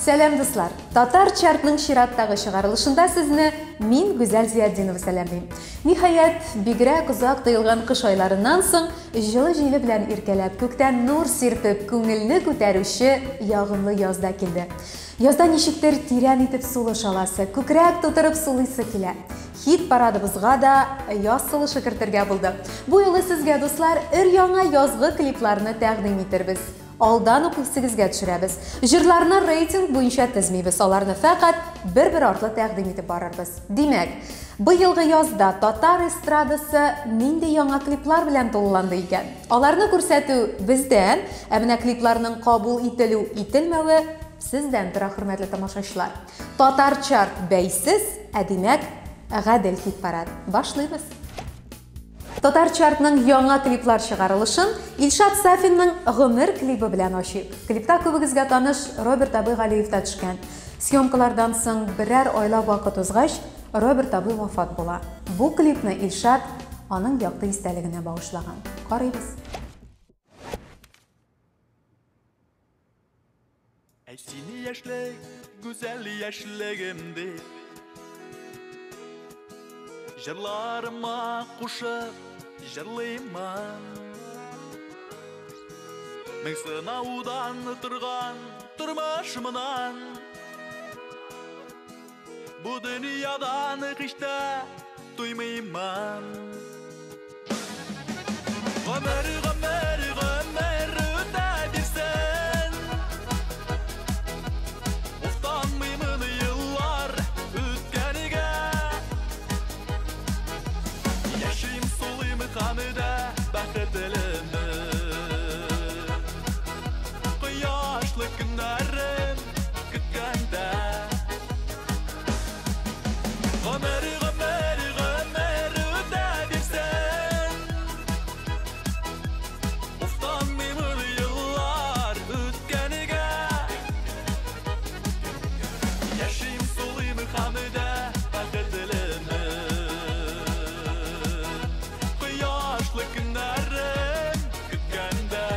Сәлам, дуслар! Татар чартның чираттагы чыгарылышында сезне мин, Гүзәл Зиятдинова сәламлим. Ниһаять, бигрәк озак тоелган кыш айларыннан соң, җылы җиле белән иркәләп, күктән нур сирпеп, күңелне күтәрүче ягымлы яз да килде. Язда ничектер тирән итеп сулыш аласы, күкрәк тутырып сулыйсы килә. Хит-парадыбызга да яз сулышы кертергә булдык. Бу юлы сезгә, дуслар, өр-яңа язгы клипларны тәкъдим итербез. Алдан ук исегезгә төшерәбез. Җырларны рейтинг буенча тезмибез, аларны фәкать бер-бер артлы тәкъдим итеп барырбыз. Димәк, быелгы язда татар эстрадасы нинди яңа клиплар белән тулыланды икән? Аларны күрсәтү бездән, ә менә клипларның кабул ителү-ителмәве сездән тора, хөрмәтле тамашачылар. Татар чарт бәйсез, ә димәк, гадел хит-парад. Башлыйбыз! Татар чартның яңа клиплар чыгарылышын Илшат Сафинның Гомер клибы белән ачыйк. Клипта күбегезгә таныш Роберт абый Галиев та төшкән. Съемкалардан соң берәр айлап вакыт узгач, Роберт абый вафат була. Бу клипны Илшат аның якты истәлегенә багышлаган. Карыйбыз. Әй сине яшьлек, гүзәл яшьлегем дип, Җырларыма кушып җырлыймын. Мең сынаудан торган тормышымнан, Бу дөньядан һич тә туймыймын. Гомер, гомер, гомер үтә бирсен, Уфтанмыймын еллар үткәнгә. Яшим, сулыйм һәм дә бәхетлемен. Кояшлы көннәрем көткәндә. Гомер, гомер, гомер үтә бирсен, Уфтанмыймын еллар үткәнгә. Яшим, сулыйм һәм дә бәхетлемен. Кояшлы көннәрем көткәндә.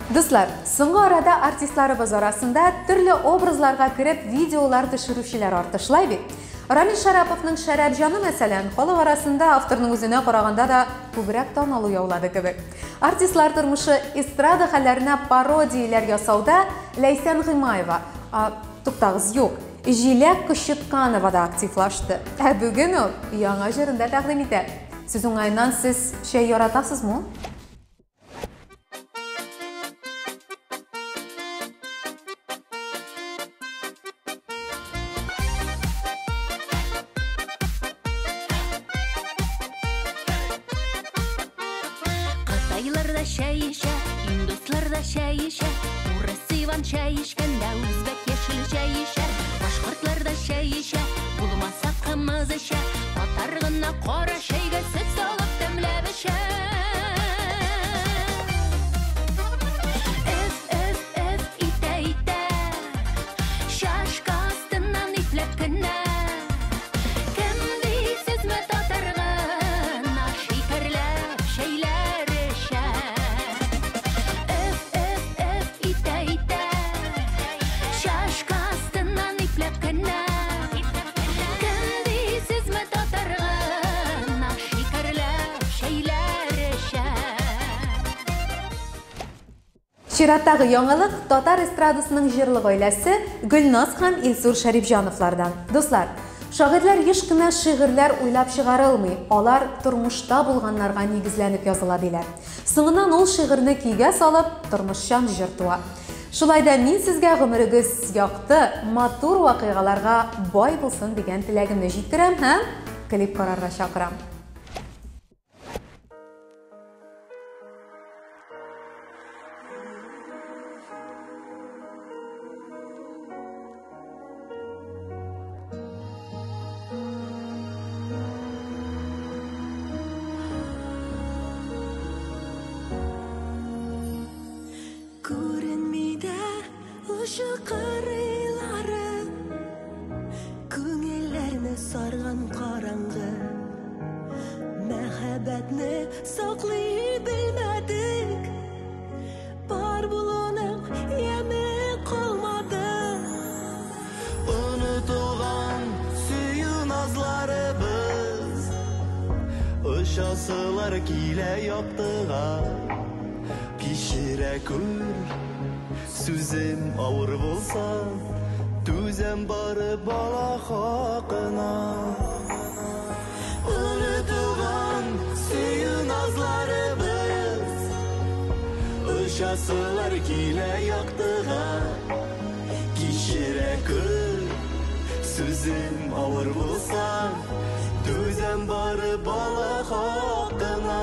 Дуслар, соңгы арада артистларыбыз арасында төрле образларга кереп видеолар төшерүчеләр артты, шулай бит? Рамил Шәраповның Шәрәп җаны, мәсәлән, халык арасында авторның үзенә караганда да күбрәк таналу яулады кебек. Артистлар тормышы, эстрада хәлләренә пародияләр ясауда Ләйсән Гыймаева, а, туктагыз, юк, Җиләк Кочетканова да активлашты. Ә бүген ул яңа җырын да тәкъдим итә. Сүз уңаеннан, сез чәй яратасызмы? Кытайлар да чәй эчә, индуслар да чәй эчә, урыс Иван чәй эчкәндә үзбәк яшел чәй эчә, башкортлар да чәй эчә, булмаса кымыз эчә, татар гына кара чәйгә сөт салып тәмләп эчә. Өф, өф, өф итә итә, чашка астыннан ипләп кенә. Кем дисезме татар гына шикәрләп чәйләр эчә. Өф, өф, өф итә итә, чашка астыннан ипләп кенә. Кем дисезме татар гына шикәрләп чәйләр эчә. Чираттагы яңалык татар эстрадасының җырлы гаиләсе Гөлназ һәм Илсур Шәрипҗановлардан. Дуслар, шагыйрьләр еш кына шигырьләр уйлап чыгарылмый, алар тормышта булганнарга нигезләнеп языла диләр. Соңыннан ул шигырьне көйгә салып, тормышчан җыр туа. Шулай да мин сезгә гомерегез якты, матур вакыйгаларга бай булсын дигән теләгемне җиткерәм һәм клип карарга чакырам. Күренми дә очы кырыйлары, Күңелләрне сарган караңгы. Мәхәббәтне саклый белмәдек, Бар булып Очасылар килә яктыга. Кичерә күр, сүзем авыр булса, түзәм бары бала хакына. Онытылган сөю назларыбыз, Очасылар килә яктыга. Кичерә күр, сүзем авыр булса, түзәм бары бала хакына.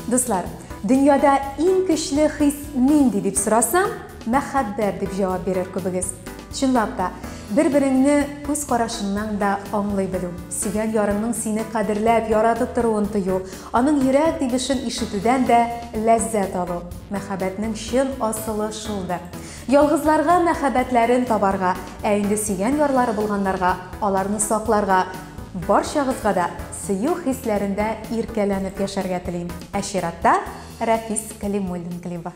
Дуслар, дөньяда иң көчле хис нинди дип сорасам, мәхәббәт дип җавап бирер күбегез. Чынлап та, бер-береңне күз карашыннан да аңлый белү, сөйгән ярыңның сине кадерләп, яратып торуын тою, аның йөрәк тибешен ишетүдән дә ләззәт алу. Мәхәббәтнең чын асылы шулдыр. Ялгызларга мәхәббәтләрен табарга, ә инде сөйгән ярлары булганнарга аларны сакларга, барчагызга да сөю хисләрендә иркәләнеп яшәргә телим. Ә чиратта Рәфис Кәлимуллин клибы.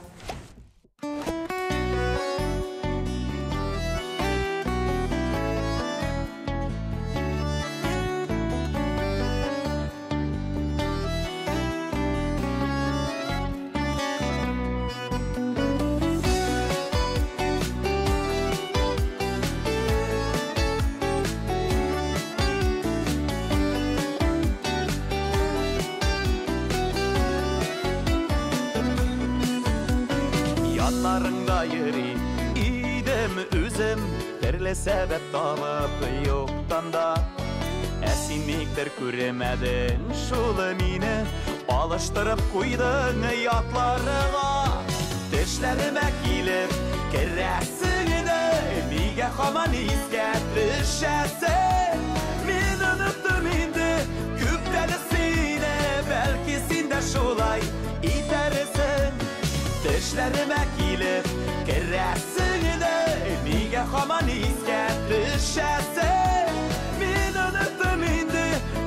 Яннарыңда йөри идем үзем, төрле сәбәп табып юктан да. Ә син никтер күрмәдең шул мине, алыштырып куйдың ятларыңа. Тешләремә килеп керәсең иде, нигә һаман искә төшәсең? Мин оныттым инде күптән сине, бәлки син дә шулай итәрсең. Тешләремә килеп керәсең иде, нигә һаман искә төшәсең? Мин оныттым инде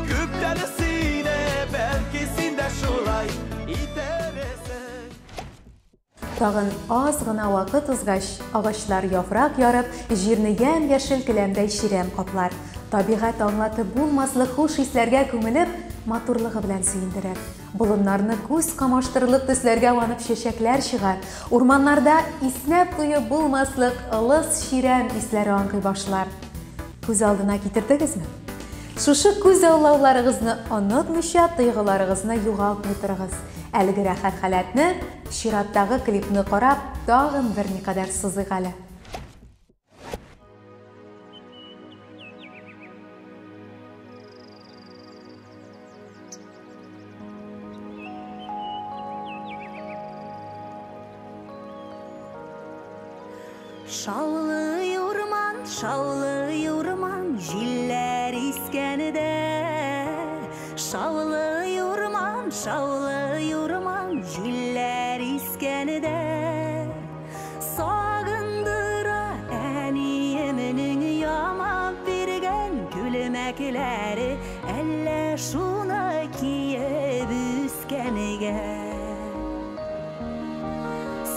күптән сине, бәлки син дә шулай итәрсең. Тагын аз гына вакыт узгач, агачлар яфрак ярып, җирне ямь-яшел келәмдәй чирәм каплар. Табигать аңлатып булмаслык хуш исләргә күмелеп, матурлыгы белән сөендерер. Болыннарны күз камаштырырлык төсләргә ванып чәчәкләр чыгар. Урманнарда иснәп туеп булмаслык ылыс чирәм исләре аңкый башлар. Күз алдына китердегезме? Шушы күз аллауларыгызны онытмыйча, тойгыларыгызны югалтмый торыгыз. Әлеге рәхәт халәтне чираттагы клипны карап, тагын берникадәр сузыйк әле. Шаулый урман, шаулый урман, җилләр искәндә. Шаулый урман, шаулый урман, җилләр искәндә. Сагындыра әниемнең ямап биргән күлмәкләре, әллә шуны киеп үскәнгә.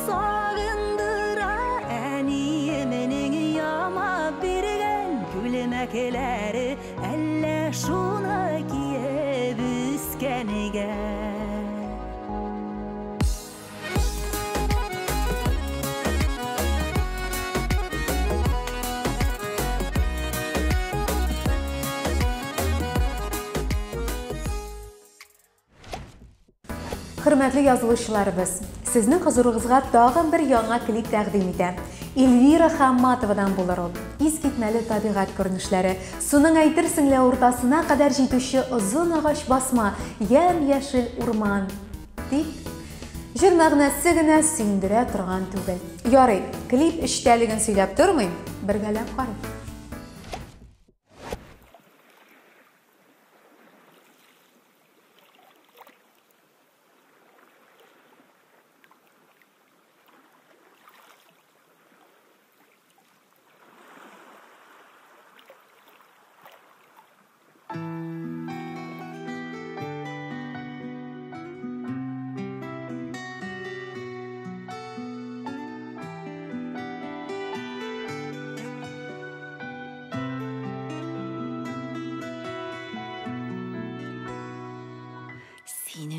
Сагындыра әниемнең ямап биргән күлмәкләре, әллә шуны киеп үскәнгә. Хөрмәтле язылучыларыбыз, сезнең хозурыгызга тагын бер яңа клип тәкъдим итәм. Эльвира Хамматовадан булыр ул. Искитмәле табигать күренешләре, суның әйтерсең лә уртасына кадәр җитүче озын агач басма, ямь-яшел урман. Тик җыр мәгънәсе генә сөендерә торган түгел. Ярый, клип эчтәлеген сөйләп тормыйм, бергәләп карыйк.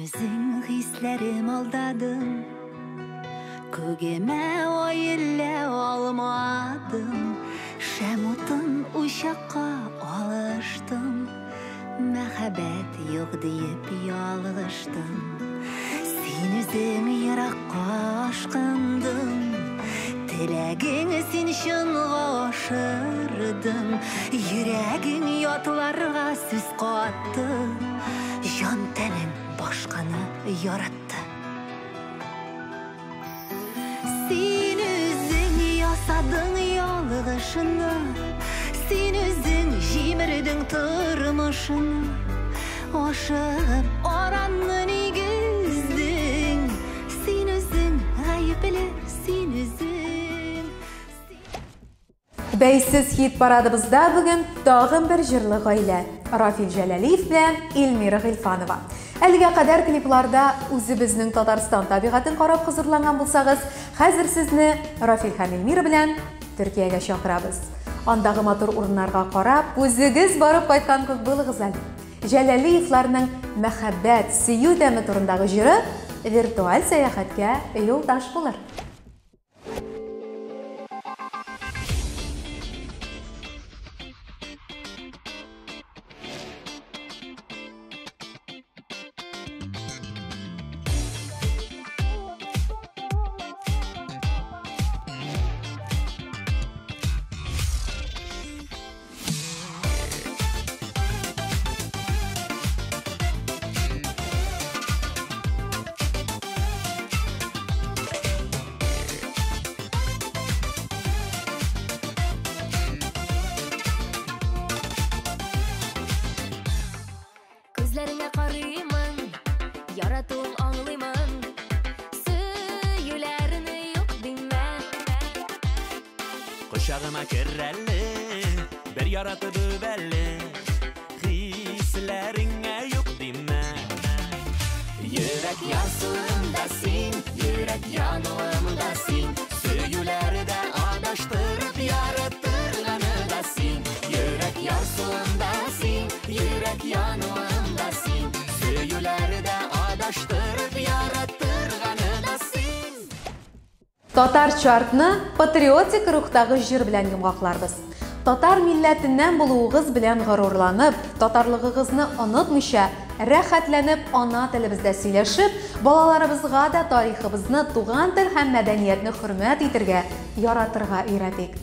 үзең хисләрем алдадың, Күгемә ай элә алмадың, Шәм утын учакка алыштың, Мәхәббәт юк диеп ялгыштың. Син үзең еракка ашкындың, Теләгең син чынга ашырдың, Йөрәгең ятларга сүз катты, Җан тәнең башканы яратты. Син үзең ясадың ялгышны, Син үзең җимердең тормышны, Ашыгып аранны нигездең, Син үзең гаепле, син үзең. Бәйсез хит парадыбызда бүген тагын бер җырлы гаилә Рафил Җәләлиев белән Эльмира Гыйльфанова. Әлегә кадәр клипларда үзебезнең Татарстан табигатен карап хозурланган булсагыз, хәзер сезне Рафил һәм Эльмира белән Төркиягә чакырабыз. Андагы матур урыннарга карап, үзегез барып кайткан күк булыгыз әле. Җәләлиевларның мәхәббәт, сөю тәме турындагы җыры виртуаль сәяхәткә юлдаш булыр. Күзләреңә карыймын, яратуың аңлыймын, Сөюләрне юк димә. Кочагыма кер әле, бер яратып үп әле, Хисләреңә юк димә. Йөрәк ярсуымда син, йөрәк януымда син, Сөюләре дә адаштырып яраттырганы да син. Йөрәк ярсуымда син, йөрәк януымда син, Сөюләре дә адаштырып яраттырганы да син. Татар чартны патриотик рухтагы җыр белән йомгакларбыз. Татар милләтеннән булуыгыз белән горурланып, татарлыгыгызны онытмыйча, рәхәтләнеп ана телебездә сөйләшеп, балаларыбызга да тарихыбызны, туган тел һәм мәдәниятне хөрмәт итергә, яратырга өйрәтик.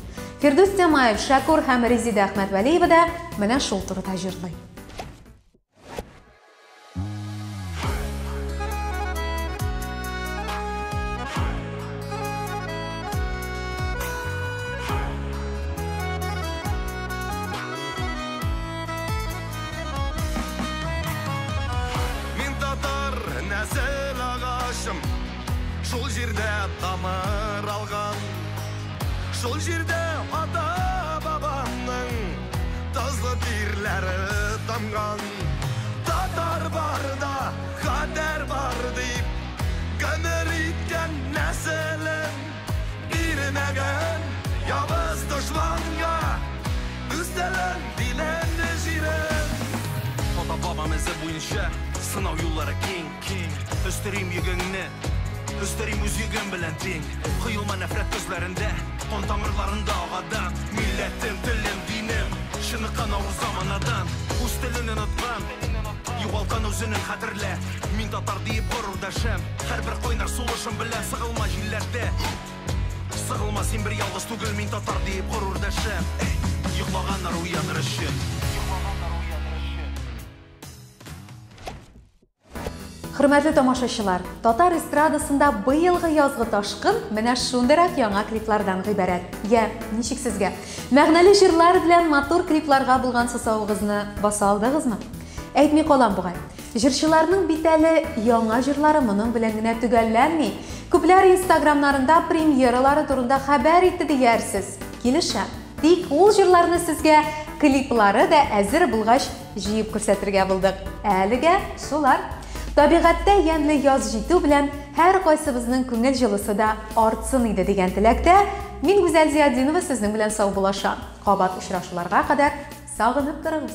Фирдүс Тямаев, Шәкүр һәм Резида Әхмәтвәлиева да менә шул турыда җырлый. Мин татар нәсел агачым, шул җирдә тамыр алган, шул җирдә ата-бабамның тозлы тирләре тамган. Татар бар да, хәтәр бар дип, гомер иткән нәселем, бирмәгән явыз дошманга үз телен, динен, җирен. Ата-бабам эзе буенча сынау юллары киң, киң. Өстерим йөгеңне, өстерим үз йөгем белән тиң. Коелма нәфрәт көзләрендә, кан тамырларында агадан. Милләтем, телем, динем, чыныккан авыр заманадан. Үз телен оныткан, югалткан үзенең хәтерлә. Мин татар диеп горур дәшәм, һәрбер кайнар сулышым белән сыгылма җилләрдә. Сыгылма, син бер ялгыз түгел, мин татар диеп горур дәшәм. Йоклаганнар уяныр өчен. Хөрмәтле тамашачылар, татар эстрадасында быелгы язгы ташкын менә шундыйрак яңа клиплардан гыйбарәт. Йә, ничек сезгә? Мәгънәле җырлар белән матур клипларга булган сусавыгызны баса алдыгызмы? Әйтми калам бугай. Җырчыларның бит әле яңа җырлары моның белән генә төгәлләнми. Күпләр инстаграмнарында премьералары турында хәбәр итте диярсез. Килешәм. Тик ул җырларны сезгә клиплары да әзер булгач җыеп күрсәтергә булдык. Әлегә шулар. Табигатьтә ямьле яз җитү белән һәр кайсыбызның күңел җылысы да артсын иде дигән теләктә мин Гүзәл Зиятдинова сезнең белән саубуллашам. Кабат очрашуларга кадәр сагынып торыгыз.